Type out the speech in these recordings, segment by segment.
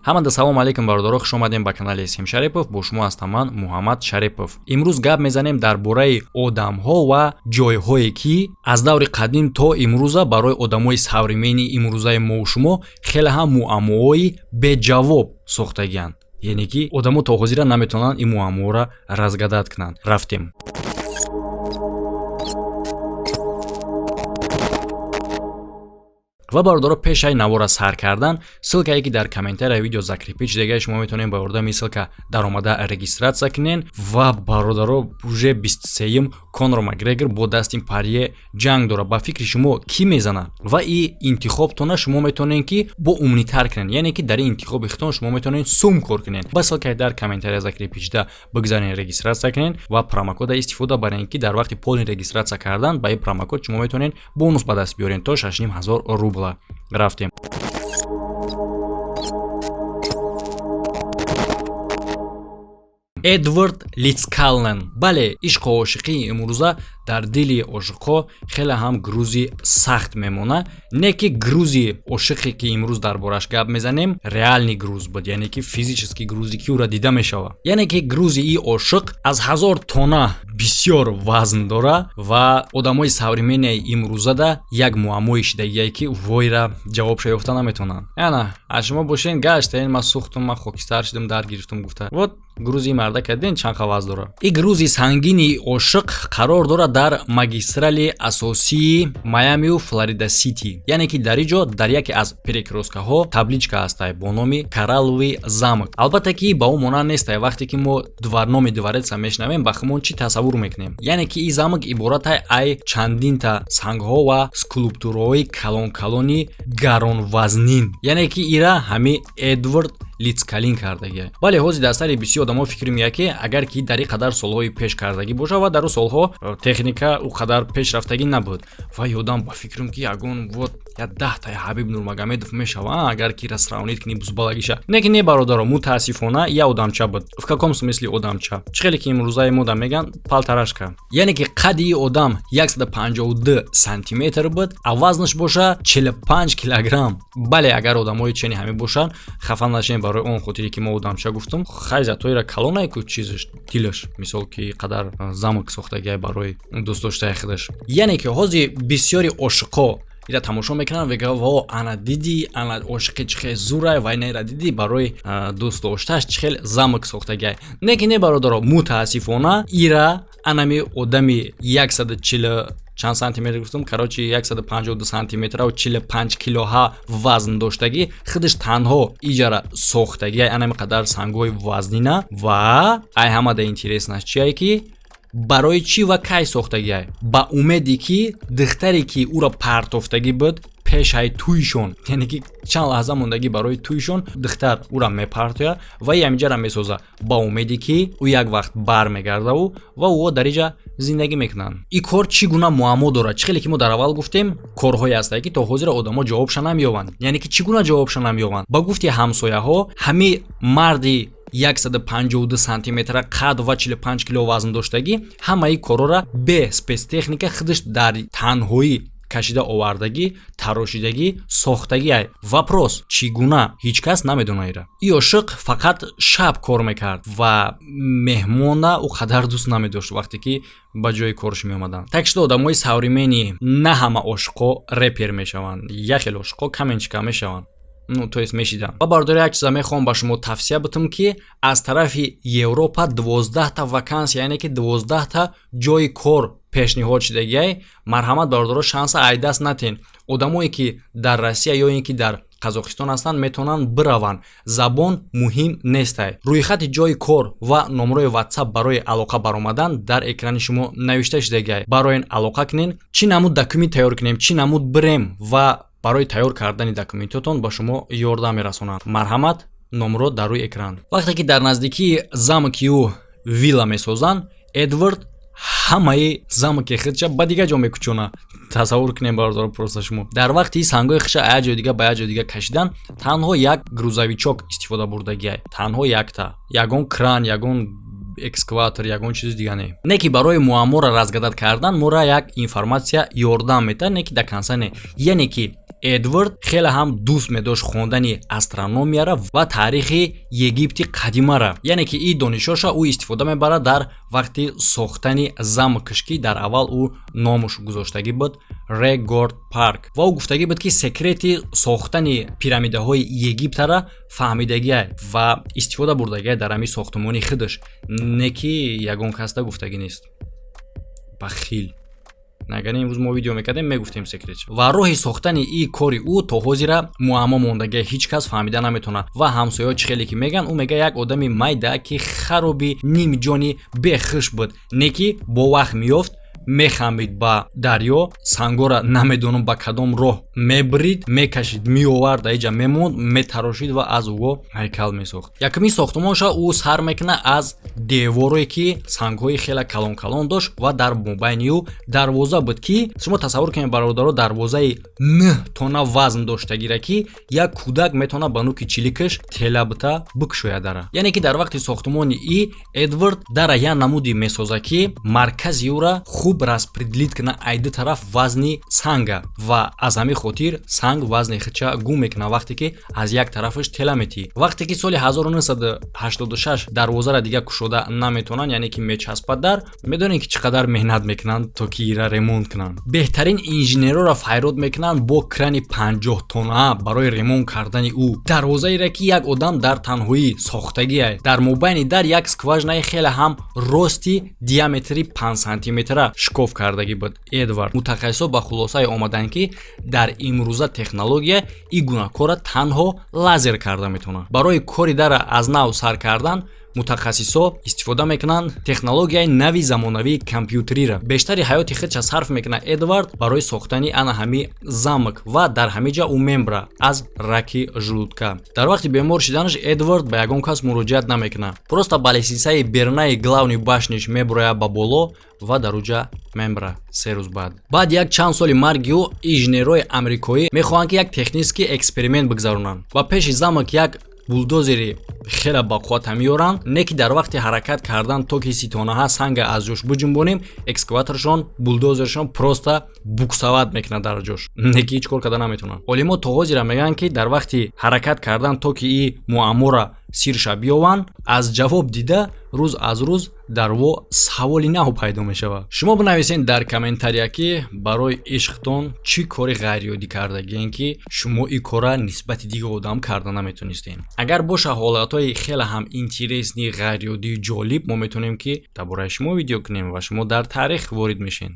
Ҳамада салом алейкум, бародаро, хуш омадем ба канали Сим Шарипов. Бо шумо ҳастам ман, Муҳаммад Шарипов. Имрӯз гап мезанем дар бораи одамҳо ва ҷойҳое, ки аз даври қадим то имрӯза барои одамои современный имрӯзаи мову шумо хеле ҳам муаммоҳои беҷавоб сохтагианд, яъне ки одамо то ҳозира наметавонанд ин муаммоҳоро разгадать кунанд. Рафтем. Ва бародаро, пешаи навора сар кардан, ссылкае, ки дар комментария видео закрепить шудагия, шумо метавонед ба ёрдами ссылка даромада регистрация кунен. Ва бародаро, уже 23-юм Конор Макгрегор бо Дастин Парье ҷанг дорад. Ба фикри шумо, кӣ мезанад? Ва и интихобтона шумо метавонед, ки бо умнитар кунед, яъне ки дар ин интихоби худтон шумо метавонед сум кор кунед. Ба ссылкаи дар комментария закрепить шуда бигзарен, регистрация кунед ва промокода истифода барен, ки дар вақти полный регистрация кардан ба ин промокод шумо метавонед бонус ба даст биёред то 6500 рубла. Рафтем. Эдвард Литскалнен. Бале, ишқу ошиқии имрӯза дар дили ошиқҳо хеле ҳам грузи сахт мемонад. Не ки грузи ошиқе, ки имрӯз дар бораш гап мезанем, реальный груз буд, яъне ки физический грузе, ки ӯра дида мешавад, яъне ки грузи и ошиқ аз 1000 тонна бисёр вазн дора. Ва одамои современный имрӯзада як муаммои шидагие, ки войра ҷавобша ёфта наметавонанд. Яна аз шумо бошен гаштаен, ман сӯхтум, ман хокистар шудам, дар гирифтум гуфта. Вот грузи марда карден, чанд қа вазн дорад. И грузи сангини ошиқ қарор дорад дар магистрали асосии Майамиу Флорида Сити, яъне ки дар ин ҷо дар яке аз перекрёсткаҳо табличка ҳастай бо номи Коралловый замок. Албатта ки ба ӯ монанд нестай. Вақте ки мо номи двореца мешунавем, ба худмон чӣ тасаввур мекунем? Яъне ки ин замок иборатай ай чандинта сангҳо ва скулптураҳои калонкалони гаронвазнин, яъне ки ира ҳами Эдвард Литскалин кардагия. Бале, ҳозир дар сари бисёр одамо фикр меяд, ки агар ки дар ин қадар солҳои пеш кардагӣ бошад ва дар ӯ солҳо техника ӯ қадар пешрафтагӣ набуд, ва ёдам ба фикрам, ки ягон вот я 10таи Ҳабиб Нурмагомедов мешава, агар ки ра сравнить кунӣ бузбалагиша. Не ки не, бародаро, мутаассифона, я одамча буд. В каком смысле одамча? Чӣ хеле ки имрӯзаи мода меган, полторашка, яъне ки қадди и одам 152 сантиметр буд, а вазнаш боша 45 килограмм. Бале, агар одамои чени ҳамин бошанд, хафа нашем барои он хотире, ки мо одамча гуфтум. Хай, затоира калонае ку чизаш, дилаш, мисол, ки қадар замок сохтагиай барои дӯстдоштаи худаш. Яъне ки ҳозир бисёри ошиқҳо ира тамошо мекунанд, мегӯянд: «Во, ана дидӣ, ана ошиқи чӣ хел зурай, вай наира дидӣ, барои дӯст доштааш чӣ хел замок сохтагиай». Не ки не, бародаро, мутаассифона, ира анами одами 140 чанд сантиметр гуфтум, короче, 152 сантиметрау 45 килоҳа вазн доштагӣ худаш танҳо иҷара сохтагӣ анами қадар сангҳои вазнина. Ва ай ҳамада интереснаш чие, ки барои чӣ ва кай сохтагиай? Ба умеде, ки духтаре, ки ӯро партофтагӣ буд пешаи тӯйшон, яъне ки чанд лаҳза мондагӣ барои тӯйшон, духтар ӯра мепартояд ва ямиҷара месоза ба умеде, ки ӯ як вақт бармегардаву ва ӯ дар иҷа зиндагӣ мекунанд. Ин кор чӣ гуна муаммо дорад? Чӣ хеле ки мо дар аввал гуфтем, корҳое ҳастае, ки то ҳозира одамо ҷавобша намеёбанд. Яъне ки чӣ гуна ҷавобша намеёбанд? Ба гуфти ҳамсояҳо, ҳами марди 152 сантиметра қад ва 45 кило вазн доштагӣ ҳамаи корора бе спецтехника худаш дар танҳоӣ кашида овардагӣ, тарошидагӣ, сохтагӣ. Вопрос: чӣ гуна? Ҳеҷ кас намедонад ира. И ошиқ фақат шаб кор мекард ва меҳмона ӯ қадар дӯст намедошт, вақте ки ба ҷои корш меомаданд. Так что одамои современный, на ҳама ошиқҳо репер мешаванд, як хел ошиқҳо каменщика мешаванд, ну то есть мешидам. Ва бародари, як чиза мехоҳам ба шумо тавсия бутам, ки аз тарафи Европа 12та вакансия, яъне ки 12та ҷои кор пешниҳод шудагиай. Марҳамат, бародаро, шанса айдаст натен. Одамое, ки дар Россия ё ин ки дар Қазоқистон ҳастанд, метавонанд бираванд, забон муҳим нестай. Рӯйхати ҷои кор ва номрои Ватсап барои алоқа баромадан дар экрани шумо навишта шудагиай. Барои ин алоқа кунен, чӣ намуд документ тайёр кунем, чӣ намуд бирем ва барои тайёр кардани документотон ба шумо ёрдам мерасонанд. Марҳамат, номро дар рӯи экран. Вақте ки дар наздикии замоки ӯ вилла месозанд, Эдвард ҳамаи замоки худша ба дигар ҷо мекӯчонад. Тасаввур кунем, бародаро, просто шумо дар вақти сангои хиша як ҷои дига ба як ҷои дига кашидан танҳо як грузовичок истифода бурдагиай, танҳо якта, ягон кран, ягон Экскаватор, ягон чизи дига не. Не ки барои муамморо разгадать кардан моро як информация ёрдам метаҳад, не ки до конца не. Яъне ки Эдвард хеле ҳам дӯст медошт хондани астрономияра ва таърихи Египти қадимара. Яъне ки ин донишоша ӯ истифода мебарад дар вақти сохтани замкаш, ки дар аввал ӯ номаш гузоштагӣ буд Регорд Парк. Ва ӯ гуфтагӣ буд, ки секрети сохтани пирамидаҳои Египтара фаҳмидагия ва истифода бурдагия дар ҳамин сохтумони худаш. Не ки ягон касда гуфтагӣ нест, бахил. Агар имрӯз мо видео мекардем, мегуфтем секрет. Ва роҳи сохтани ин кори ӯ то ҳозира муаммо мондагия, ҳеҷ кас фаҳмида наметавонад. Ва ҳамсояҳо чӣ хеле ки мегӯянд, ӯ мега, як одами майда, ки хароби нимҷони бехуш буд, не ки бо вақт меёфт, мехамид ба дарё, сангора намедонам ба кадом роҳ мебирид, мекашид, меовард, аиҷа мемонд, метарошид ва аз ӯ ҳайкал месохт. Якумин сохтумонша ӯ сар мекунад аз деворое, ки сангҳои хеле калон калон дошт ва дар мобайни ӯ дарвоза буд, ки шумо тасаввур кунед, бародаро, дарвозаи 9 тонна вазн доштагира, ки як кӯдак метавонад ба нуки чиликаш тела бита бикушояд дара. Яъне ки дар вақти сохтумони и Эдвард дара як намуди месозад, ки маркази ӯра хуб распределить кунад ай ду тараф вазни санга. Ва аз ҳамин хотир санг вазни худша гум мекунад, вақте ки аз як тарафаш тела метиҳӣ. Вақте ки соли 1986 дарвозаро дига кушода наметавонанд, яъне ки мечаспад дар, медонед, ки чӣ қадар меҳнат мекунанд, то ки ира ремонт кунанд. Беҳтарин инженерҳоро файрод мекунанд бо крани 50 тонна барои ремонт кардани ӯ. Дарвозаере ки як одам дар танҳоӣ сохтагие, дар мобайни дар як скважинаи хеле ҳам рости диаметри 5 сантиметра шикоф кардагӣ буд Эдвард. Мутахассисо ба хулосае омаданд, ки дар имрӯза технология ин гуна корра танҳо лазер карда метавонад. Барои кори дара аз нав сар кардан мутахассисо истифода мекунанд технологияи нави замонавии компютериро. Бештари ҳаёти худша сарф мекунад Эдвард барои сохтани ана ҳами замок ва дар ҳамин ҷа ӯ мемра аз раки желудка. Дар вақти бемор шиданаш Эдвард ба ягон кас муроҷиат намекунад, просто ба лестницаи берунаи главный башниш мебурояд ба боло ва дар уҷа мемра 3 рӯз баъд. Баъд як чанд соли марги ӯ инженерҳои амрикоӣ мехоҳанд, ки як технический эксперимент бигзаронанд ва пеши замок як булдозери хеле бақуввата меоранд. Не ки дар вақти ҳаракат кардан, то ки ситонаҳа санга аз ҷош биҷунбонем, экскаваторшон, булдозершон просто буксовать мекунад дар ҷош, не ки ҳеҷ кор карда наметавонанд. Олимо то ҳозира мегӯянд, ки дар вақти ҳаракат кардан, то ки и муамморо сирша биёванд, аз ҷавоб дида, рӯз аз рӯз дар во саволи нав пайдо мешавад. Шумо бинависед дар комментария, ки барои ишқтон чӣ кори ғайриоддӣ кардагиен, ки шумо ин корра нисбати дигар одам карда наметонистем. Агар боша ҳолатҳои хеле ҳам интересный, ғайриоддии ҷолиб, мо метавонем, ки дар бораи шумо видео кунем ва шумо дар таърих ворид мешед.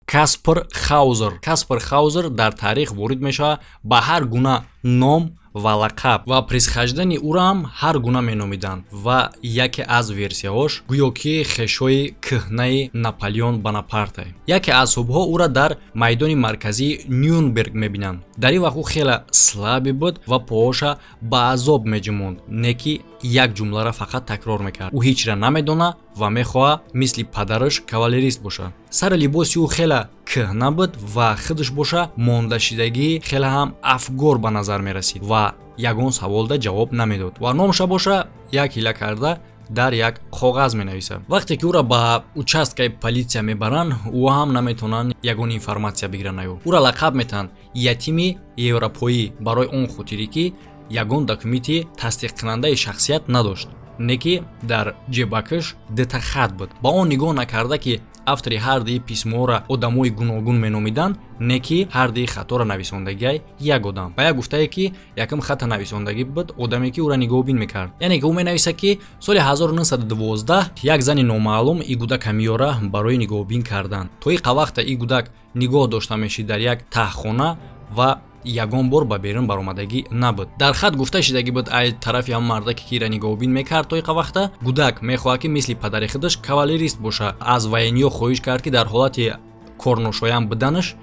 Каспар Хаузер. Каспар Хаузер дар таърих ворид мешавад ба ҳар гуна ном ва лақаб ва происхождение ӯро ҳам ҳар гуна меномиданд. Ва яке аз версияҳош гӯё ки хешои кӯҳнаи Наполеон Бонапарте. Яке аз субҳҳо ӯра дар майдони марказии Нюрнберг мебинанд. Дар ин вақт ӯ хеле слабый буд ва поҳоша ба азоб меҷумонд, не ки як ҷумларо фақат такрор мекард: ӯ ҳечра намедонад ва мехоҳад мисли падараш кавалерист бошад. Сари либоси ӯ хеле кӯҳна буд ва худаш боша мондашидагӣ, хеле ҳам афгор ба назар мерасид ва ягон саволда ҷавоб намедод. Ва номша боша як ҳила карда дар як коғаз менависад. Вақте ки ӯра ба участкаи полиция мебаранд, ӯ ҳам наметавонанд ягон информация бигиранд. Аю ӯра лақаб метаҳанд ятими европоӣ барои он хотире, ки ягон документи тасдиқкунандаи шахсият надошт, не ки дар ҷебакаш дута хат буд. Ба он нигоҳ накарда, ки автори ҳар дуи письморо одамои гуногун меномиданд, не ки ҳар дуи хаторо нависондагиай як одам. Ба як гуфтае, ки якум хата нависондагӣ буд одаме, ки ӯра нигоҳубин мекард. Яъне ки ӯ менависад, ки соли 1912 як зани номаълум и гудака меёра барои нигоҳубин кардан. То и вақта и гудак нигоҳ дошта мешид дар як таҳхона ва ягон бор ба берун баромадагӣ набуд. Дар хат гуфта шидагӣ буд ай тарафи ҳам мардаке, ки ира нигоҳубин мекард то иқа вақта: гудак мехоҳад, ки мисли падари худаш кавалерист боша. Аз военниё хоҳиш кард, ки дар ҳолати корношоям буданаш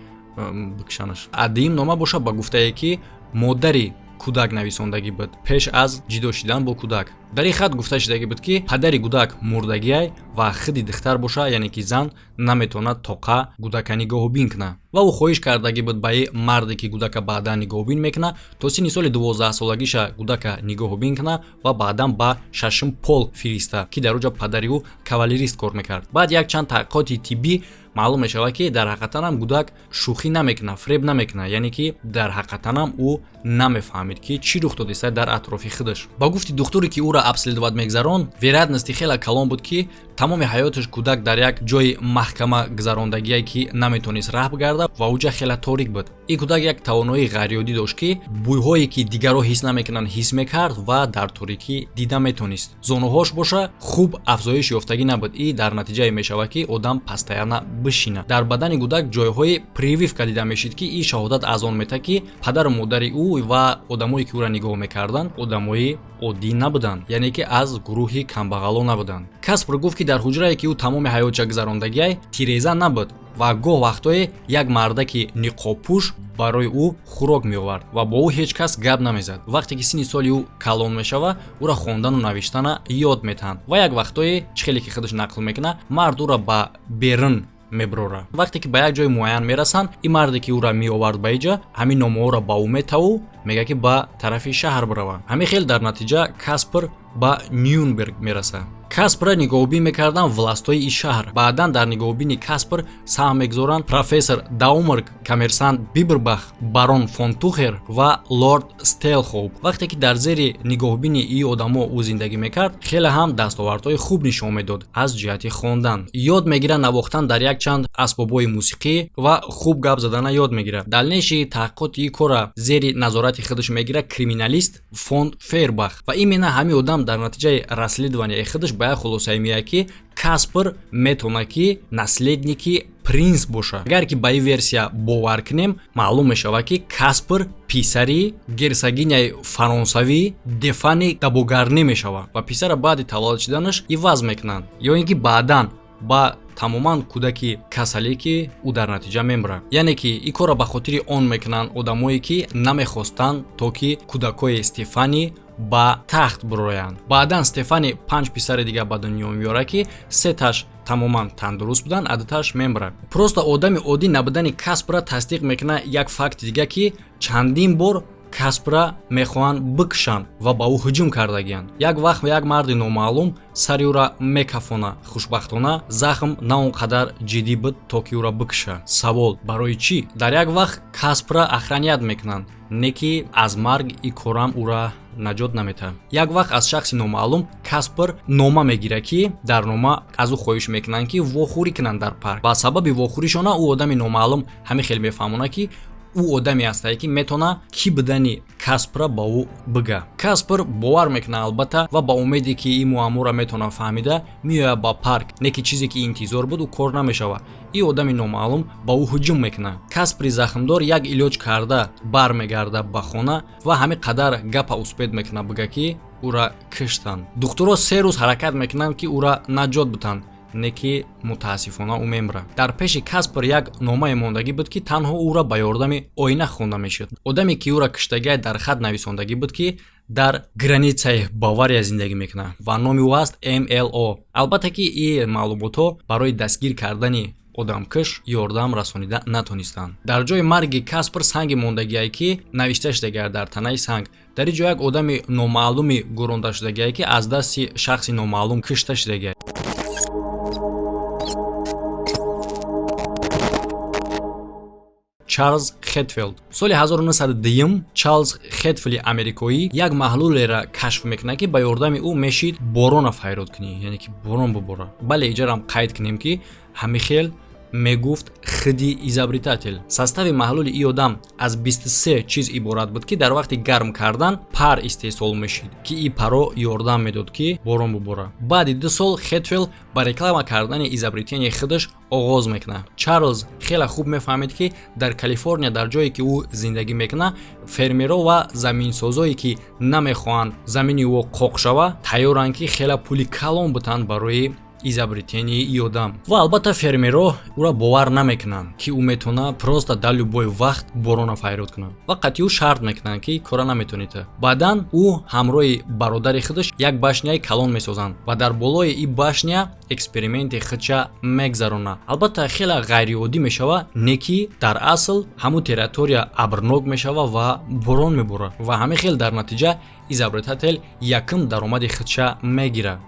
бикшанаш. Аддиим нома боша ба гуфтае, ки модари кӯдак нависондагӣ буд пеш аз ҷидо шидан бо кӯдак. Дар ин хат гуфта шудагӣ буд, ки падари кӯдак мурдагиай ва худи духтар боша, яъне ки зан, наметавонад тоқа кӯдака нигоҳубин кунад. Ва ӯ хоҳиш кардагӣ буд ба ин марде, ки кӯдака баъдан нигоҳубин мекунад, то синни соли 12-солагиша кӯдака нигоҳубин кунад ва баъдан ба шашум полк фириста, ки дар оҷа падари ӯ кавалерист кор мекард. Баъд якчанд таҳқиқоти тиббӣ маълум мешавад, ки дар ҳақиқатанам кӯдак шӯхӣ намекунад, фиреб намекунад, яъне ки дар ҳақиқатанам ӯ намефаҳмид, ки чӣ рух додиста дар атрофи худаш. Ба гуфти духтуре, ки ӯро обследовать мегзаронд, вероятности хеле калон буд, ки тамоми ҳаёташ кӯдак дар як ҷои маҳкама гузарондагие, ки наметавонист раҳ бигарда ва уҷа хеле торик буд. Ин кӯдак як тавоноии ғайриоддӣ дошт, ки бӯйҳое, ки дигарро ҳис намекунанд, ҳис мекард ва дар торикӣ дида метавонист. Зонуҳош боша хуб афзоиш ёфтагӣ набуд, и дар натиҷае мешавад, ки одам постоянно бишина. Дар бадани кӯдак ҷойҳои прививка дида мешид, ки ин шаҳодат аз он метаҳад, ки падару модари ӯ ва одамое, ки ӯро нигоҳ мекарданд, одамои оддӣ набуданд, яъне ки аз гурӯҳи камбағало набуданд. Каспр гуфт, ки дар ҳуҷрае, ки ӯ тамоми ҳаётша гузарондагиай, тиреза набуд ва гоҳ вақтое як мардаки ниқобпӯш барои ӯ хӯрок меовард ва бо ӯ ҳеҷ кас гап намезад. Вақте ки синни соли ӯ калон мешавад, ӯро хондану навиштана ёд метаҳанд ва як вақтое, чӣ хеле ки худаш нақл мекунад, мард ӯро ба берун меброра. Вақте ки ба як ҷои муайян мерасанд, ин марде, ки ӯра меовард ба иҷа, ҳамин номаҳоро ба ӯ метаву мегӯяд, ки ба тарафи шаҳр бирава. Ҳамин хел дар натиҷа Каспер ба Нюрнберг мерасад. Каспера нигоҳубин мекарданд властҳои ин шаҳр. Баъдан дар нигоҳубини Каспер саҳм мегузоранд профессор Даумерг, коммерсант Бибербах, барон фон Тухер ва лорд Стелхоуп. Вақте ки дар зери нигоҳубини ин одамо ӯ зиндагӣ мекард, хеле ҳам дастовардҳои хуб нишон медод. Аз ҷиҳати хондан ёд мегирад, навохтан дар якчанд асбобҳои мусиқӣ ва хуб гап задана ёд мегирад. Дальнейший таҳқиқоти ин корра зери назорати худаш мегирад криминалист фон Фейербах ва именно ҳамин одам дар натиҷаи расследованияи худаш ба як хулосае меояд, ки Каспер метавонад, ки наследники принц боша. Агар ки ба ин версия бовар кунем, маълум мешавад, ки Каспер писари герцогиняи фаронсавӣ Дефани Дабогарнӣ мешавад ва писара баъди таваллуд шуданаш иваз мекунанд ё ин ки баъдан ба тамоман кӯдаки касале, ки ӯ дар натиҷа мемирад. Яъне ки ин корро ба хотири он мекунанд одамое, ки намехостанд, то ки кӯдакҳои Стефани ба тахт бироянд. Баъдан Стефани панҷ писари дигар ба дунё меорад, ки сеташ тамоман тандуруст буданд, а дуташ мемирад. Просто одами оддӣ набудани Каспера тасдиқ мекунад як факти дига, ки чандин бор Каспера мехоҳанд бикушанд ва ба ӯ ҳуҷум кардагиянд. Як вақт як марди номаълум сари ӯра мекафона. Хушбахтона, захм на он қадар ҷиддӣ буд, то ки ӯра бикуша. Савол: барои чӣ? Дар як вақт Каспера охранять мекунанд, не ки аз марг и корам ӯра наҷот наметаҳад. Як вақт аз шахси номаълум Каспер нома мегирад, ки дар нома аз ӯ хоҳиш мекунанд, ки вохӯрӣ кунанд дар парк, ва сабаби вохӯришона ӯ одами номаълум ҳамин хел мефаҳмонад, ки ӯ одаме ҳастае, ки метавонад кӣ будани Каспера ба ӯ бига. Каспер бовар мекунад, албатта, ва ба умеде, ки ин муамморо метавонад фаҳмида, меояд ба парк. Не ки чизе, ки интизор буд, ӯ кор намешавад. Ин одами номаълум ба ӯ ҳуҷум мекунад. Каспери захмдор як илоҷ карда бармегардад ба хона ва ҳамин қадар гапа успеть мекунад бига, ки ӯра киштанд. Духтурҳо 3 рӯз ҳаракат мекунанд, ки ӯра наҷот битанд, не ки мутаассифона ӯ мемирад. Дар пеши Каспер як номае мондагӣ буд, ки танҳо ӯра ба ёрдами оина хонда мешуд. Одаме, ки ӯра киштагиай, дар хат нависондагӣ буд, ки дар границаи Бавария зиндагӣ мекунад ва номи ӯ аст Мло. Албатта ки ин маълумотҳо барои дастгир кардани одамкаш ёрдам расонида натонистанд. Дар ҷои марги Каспер санги мондагие, ки навишта шудагиар дар танаи санг: дар ин ҷо як одами номаълуми гӯронда шудагие, ки аз дасти шахси номаълум кишта шудагиа. Чарлз Хетфилд. Соли 1902 Чарлз Хетфилди америкоӣ як маҳлулеро кашф мекунад, ки ба ёрдами ӯ мешид борона файрод кунӣ, яъне ки борон бубора. Бале, иҷарам қайд кунем, ки ҳамин мегуфт хиди изобретатель. Состави маҳлули ин одам аз 23 чиз иборат буд, ки дар вақти гарм кардан пар истеҳсол мешид, ки ин паро ёрдам медод, ки борон бубора. Баъди 2 сол Хетфилд ба реклама кардани изобретенияи худаш оғоз мекунад. Чарлз хеле хуб мефаҳмид, ки дар Калифорния, дар ҷое, ки ӯ зиндагӣ мекунад, фермерҳо ва заминсозое, ки намехоҳанд замини ӯ қоқ шава, тайёранд, ки хеле пули калон битанд барои Изобретение и одам. Ва албатта, фермерҳо ӯра бовар намекунанд, ки ӯ метавона просто дар любой вақт борона файрод кунад, ва қатъи ӯ шарт мекунанд, ки кора наметонед. Баъдан ӯ ҳамроҳи бародари худаш як башняи калон месозанд ва дар болои ин башня эксперименти худша мегзаронад. Албатта, хеле ғайриоддӣ мешава, не ки дар асл ҳамун территория абрнок мешава ва борон меборад. Ва ҳамин хел дар натиҷа изобретатель якум даромади худша мегирад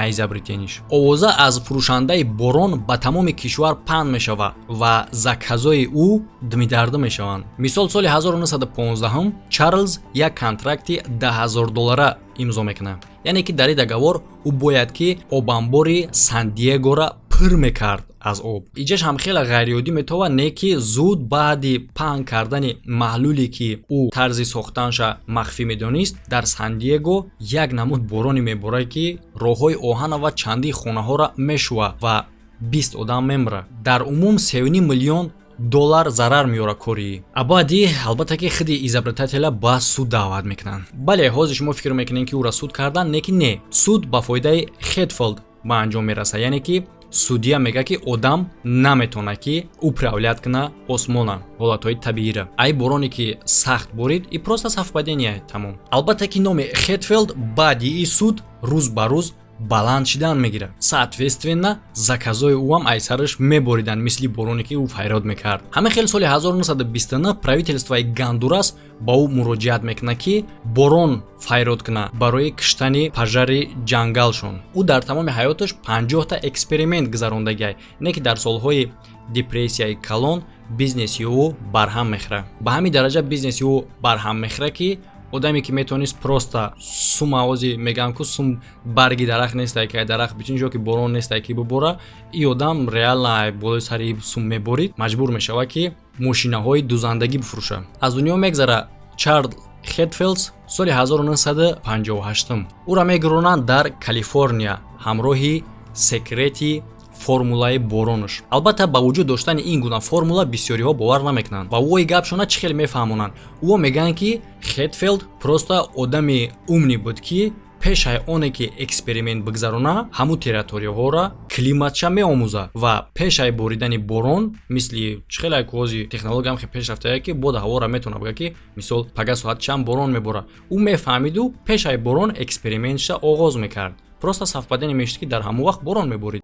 изобретение ш. Овоза аз фурӯшандаи борон ба тамоми кишвар паҳн мешавад ва заказои ӯ дмидарда мешаванд. Мисол, соли 1915 Чарлз як контракти 10 000 доллара имзо мекунад, яъне ки дар ин договор ӯ бояд ки обанбори Сан-Диегора пур мекард аз об. Иҷаш ҳам хеле ғайриоддӣ метавад, не ки зуд баъди паҳн кардани маҳлуле, ки ӯ тарзи сохтанша махфӣ медонист, дар Сан-Диего як намуд бороне меборад, ки роҳҳои оҳана ва чандии хонаҳоро мешӯвад ва 20 одам мемирад. Дар умум 3,5 миллион доллар зарар меёрад кори. А баъди, албатта, ки худи изобретателя ба суд даъват мекунанд. Бале, ҳозир шумо фикр мекунед, ки ӯра суд кардан, не ки не, суд ба фоидаи Хетфилд ба анҷом мерасад, яъне ки судья мегӯяд, ки одам наметавонад ки управлять куна осмона, ҳолатҳои табииро. Ай бороне ки сахт борид, и просто совпадение, тамом. Албатта, ки номи Хетфилд баъди и суд рӯз ба рӯз баланд шидан мегирад. Соответственно, заказои ӯам айсараш мебориданд, мисли бороне ки ӯ файрод мекард. Ҳамин хел соли 1929 правительствои Гондурас ба ӯ муроҷиат мекунад, ки борон файрод кунад барои киштани пожари ҷангалшон. Ӯ дар тамоми ҳаёташ 50-та эксперимент гузарондагиай, не ки дар солҳои депрессияи калон бизнеси ӯ барҳам мехӯрад. Ба ҳамин дараҷа бизнеси ӯ барҳам мехӯрад, ки одаме ки метавонист просто сум, овози мегӯям ку, сум барги дарахт нестай, ки дарахт бичин, ҷо ки борон нестай ки бибора, и одам реально болои сари сум меборид, маҷбур мешавад, ки мошинаҳои дузандагӣ бифурӯшад. Аз дунё мегзара Чарл Хетфилдс соли 1958. Ӯра мегиронанд дар Калифорния ҳамроҳи секрети формулаи боронаш. Албатта, ба вуҷуд доштани ин гуна формула бисёриҳо бовар намекунанд ва ӯи гапшона чӣ хел мефаҳмонанд. Ӯо мегӯянд, ки Хетфилд просто одами умный буд, ки пешаи оне ки эксперимент бигзарона, ҳамун территорияҳоро климатша меомӯзад ва пешаи боридани борон, мисли чӣ хеле кози технологиям хе пеш рафтая, ки бода ҳаворо метавона бигӯяд, ки мисол пага соат чанд борон меборад. Ӯ мефаҳмиду пешаи борон экспериментша оғоз мекард. Просто совпадение мешуд, ки дар ҳамон вақт борон меборид.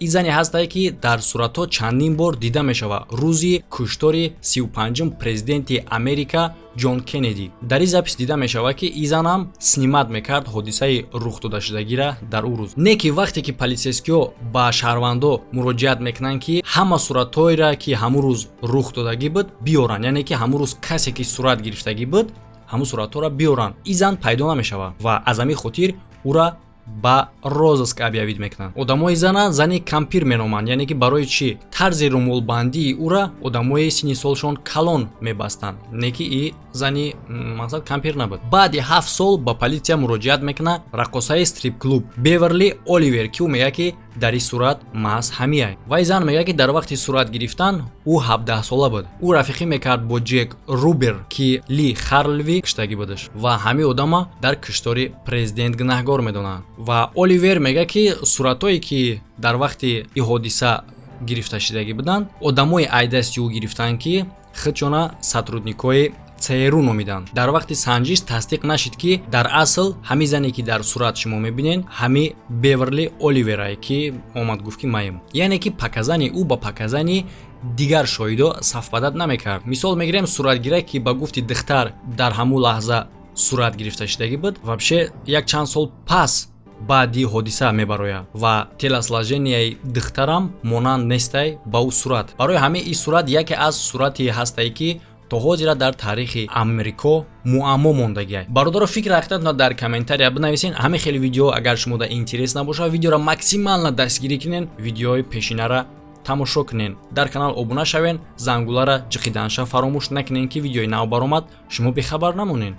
Ин зане ҳастае, ки дар суратҳо чандин бор дида мешавад рӯзи куштори 35-ум президенти Америка Ҷон Кеннеди. Дар ин запись дида мешавад, ки ин занам снимать мекард ҳодисаи рух додашудагиро дар ӯ рӯз. Не ки вақте ки полицейскиҳо ба шаҳрвандо муроҷиат мекунанд, ки ҳама суратҳоеро, ки ҳамун рӯз рух додагӣ буд, биёранд, яъне ки ҳамун рӯз касе ки сурат гирифтагӣ буд, ҳамун суратҳоро биёранд, ин зан пайдо намешавад ва аз ҳамин хотир ӯра ба розыск объявить мекунанд. Одамои зана зани кампир меноманд, яъне ки барои чӣ? Тарзи румолбандии ӯра одамои синни солшон калон мебастанд, не ки и зани мақсад кампир набуд. Баъди 7 сол ба полиция муроҷиат мекунад раққосаи стрип-клуб Беверли Оливер, ки ӯ мегӯяд, ки дар ин сурат маҳз ҳамияй. Вай зан мегӯяд, ки дар вақти сурат гирифтан ӯ 17сола буд. Ӯ рафиқӣ мекард бо Ҷек Рубер, ки Ли Харлви киштагӣ будаш, ва ҳамин одама дар киштори президент гунаҳгор медонанд. Ва Оливер мегӯяд, ки суратҳое, ки дар вақти ин ҳодиса гирифта шудагӣ буданд, одамои айдасти ӯ гирифтанд, ки худшона сотрудникҳои ЦРУ номиданд. Дар вақти санҷиш тасдиқ нашид, ки дар асл ҳамин зане, ки дар сурат шумо мебинед, ҳами Беверли Оливерае, ки омад гуфт, ки маем, яъне ки показания ӯ ба показания дигар шоҳидо совпадать намекард. Мисол мегирем, суратгирак, ки ба гуфти духтар дар ҳамун лаҳза сурат гирифта шудагӣ буд, вообще як чанд сол пас баъди ҳодиса мебарояд ва телосложенияи духтарам монанд нестай ба ӯ сурат. Барои ҳамин ин сурат яке аз сурати ҳастае, ки то ҳозира дар таърихи Амрико муаммо мондагиай. Бародаро, фикр ҳақиқатона дар комментария бинависен. Ҳамин хеле видео агар шумода интерес набошад, видеоро максимально дастгирӣ кунен, видеои пешинара тамошо кунен, дар канал обуна шавен, зангулара ҷиқиданша фаромӯш накунен, ки видеои нав баромад, шумо бехабар намонен.